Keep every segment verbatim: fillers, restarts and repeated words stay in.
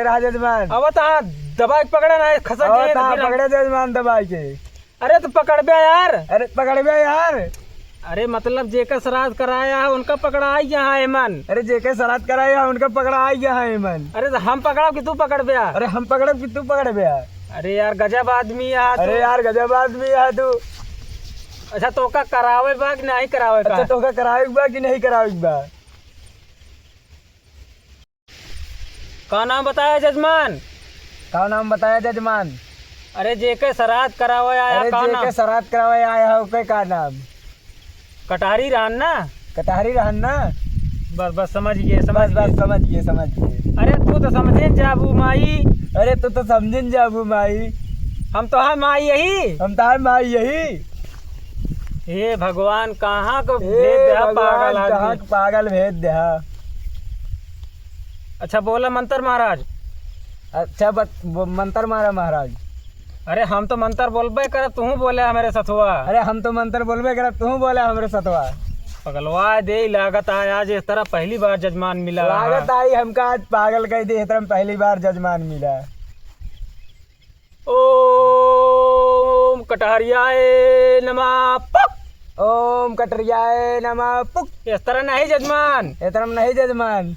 पकड़े रहा जजमान। अब तहाँ दबाइ के पकड़ा ना, खसक अब जाए तो तहाँ फिर हम पकड़े जजमान दबाइ के। अरे तो पकड़बे यार। अरे पकड़बे यार। अरे मतलब जेकर श्राद्ध कराया है उनका पकड़ाइ गया है एमन। अरे जेकर श्राद्ध कराया है उनका पकड़ाइ गया है एमन। अरे तो हम पकड़ब कि तू पकड़बे यार? अरे हम पकड़ब कि तू पकड़बे यार? अरे यार गजब आदमी है तू। अरे यार गजब आदमी है तू। अच्छा तोका करावे बा कि नहीं करावे का? अच्छा तोका करावे बा कि नहीं करावे बा? का नाम बताया जजमान? का नाम बताया जजमान? अरे जेके श्राद्ध करावे आया अरे का नाम? जेके श्राद्ध करावे आया है ओके का नाम? कटहरी रहन ना? कटहरी रहन ना? बस बस समझ गए समझ बस बस गए। समझ गए समझ गए। अरे तू तो समझे न जाबू माई। अरे तू तो समझे न जाबू माई। हम तो है माई यही। हम तो है माई यही। हे भगवान कहाँ को हे भेद दे भगवान, पागल कहाँ आदमी। के पागल भेद दे। अच्छा बोला मंत्र महाराज। अच्छा बत, वो मंत्र मारा महाराज। अरे हम तो मंत्र बोलबे करब, तू बोले हमरे सथवा। अरे हम तो मंत्र बोलबे करब, तू बोले हमरे सथवा। पगलवा दे लागत आय, आज इस तरह पहली बार जजमान मिला। लागत आई हमका आज पागल कइ दे, इस तरह पहली बार जजमान मिला। ओम कटहरियाय नमः पुक। ओम कटहरियाय नमः पुक। इस तरह नहीं जजमान। इस तरह नहीं जजमान।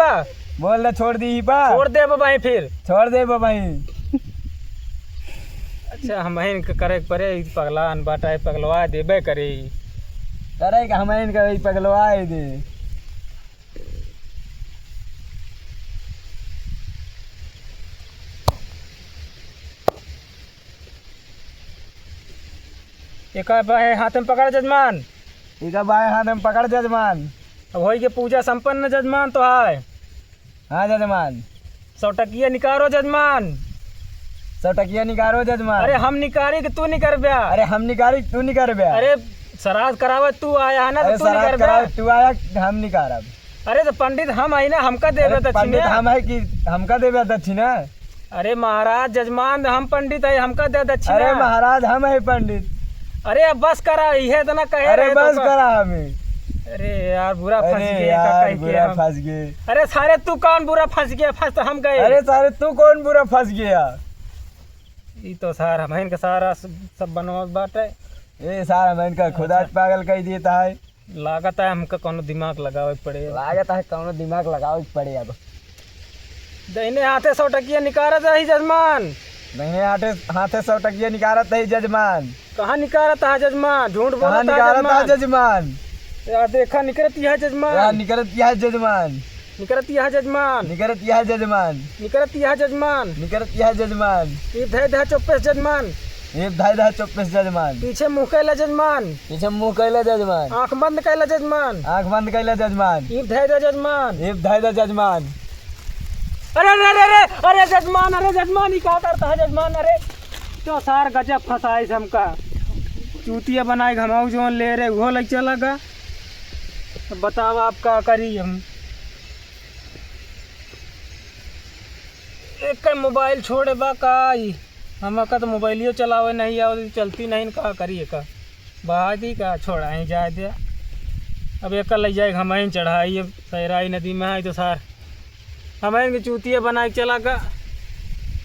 पा। बोल दे, छोड़ दी ही पा। छोड़ देबो भाई फिर। छोड़ देबो भाई। अच्छा, हमहिन के करे के परे, ई पगलान बाटा, ई पगलवा देबे करे। करे के हमहिन के ई पगलवा दे। एका बाएं हाथ में पकड़ जजमान। एका बाएं हाथ में पकड़ जजमान। अब होई के पूजा संपन्न जजमान तोहार। हाँ जजमान। सौ टकिया निकारो जजमान। सौ टकिया निकारो जजमान। अरे हम निकारी कि तू निकरब्या? अरे हम निकारी कि तू निकरब्या? अरे श्राद्ध करावे तू आया है ना, तो अरे तू श्राद्ध निकरब्या? करावे तू आया, हम निकारब। अरे तो पंडित हम है ना, हमका देबे अरे पंडित दक्षिणा। हम है कि हमका देबे दक्षिणा? अरे महाराज जजमान, हम पंडित है, हमका दे दक्षिणा। अरे महाराज हम है पंडित। अरे अब बस करा, इहे इतना कहे अरे रहे तो बस का? करा हमें। अरे यार, बुरा फंस अरे गए, का यार, कह के बुरा हम? फंस गए। अरे सारे तू कौन बुरा फंस गया? फंस तो हम गए। अरे सारे तू कौन बुरा फंस गया? ई तो सार हमहिन का सारा स-, सब बनवा बाटे। ए सार हमहिन का खुदा अच्छा। पागल कह देता है। लागत है हमका कौनो दिमाग लगावे के पड़े। लागत है कौनो दिमाग लगावे के पड़े अब। दहिने हाथे सौ टकिया निकारत ही जजमान। दहिने हाथे, हाथे सौ टकिया निकारत ही जजमान। कहाँ निकारत है जजमान? झूठ कहाँ बोलत है निकारत है जजमान। जजमान? यार देखा निकरत ही है जजमान। यार निकरत ही है जजमान। निकरत ही है जजमान। निकरत ही है जजमान। निकरत ही है जजमान। निकरत ही है जजमान। ई धै धै चुप्पे से जजमान। ई धै धै चुप्पे से जजमान। पीछे मुँह कैला जजमान। पीछे मुँह कैला जजमान। आँख बंद कैला जजमान। आँख बंद कैला जजमान। ईब धै दे जजमान। ईब धै दे जजमान। अरे, अरे, अरे, अरे, अरे जजमान, अरे जजमान, ई का करता है जजमान? अरे तो सार गजब फंसाइस हमका। चूतिया बनाए घमाऊ जौन ले रहे, उहो लग चला गा। अब बताओ आप का करी हम? एक मोबाइल छोड़े बा का ई? हमका तो मोबाइलियो चलावे नहीं आवत, चलती नहीं, का करी एका? बहा दी का, छोड़ाई जाए दे। अब एका लइ जाए हमहिन चढ़ाई, अब सहराई नदी में आई तो सार हमहिन के चूतिया बनाए के चला का।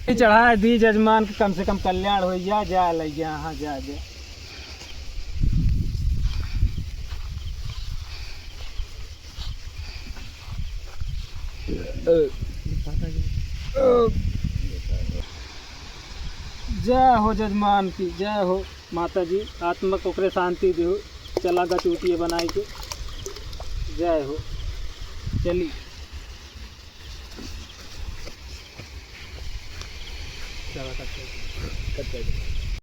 चढ़ाए दी जजमान के, कम से कम कल्याण हो जा, जा लइ जा, हाँ जा दे। जय हो जजमान की, जय हो माता जी, आत्मा को ओकरे शांति देहु। चला गा चूतिया बनाए के, जय हो। चली। चला, कट कर दे। कट कर दे।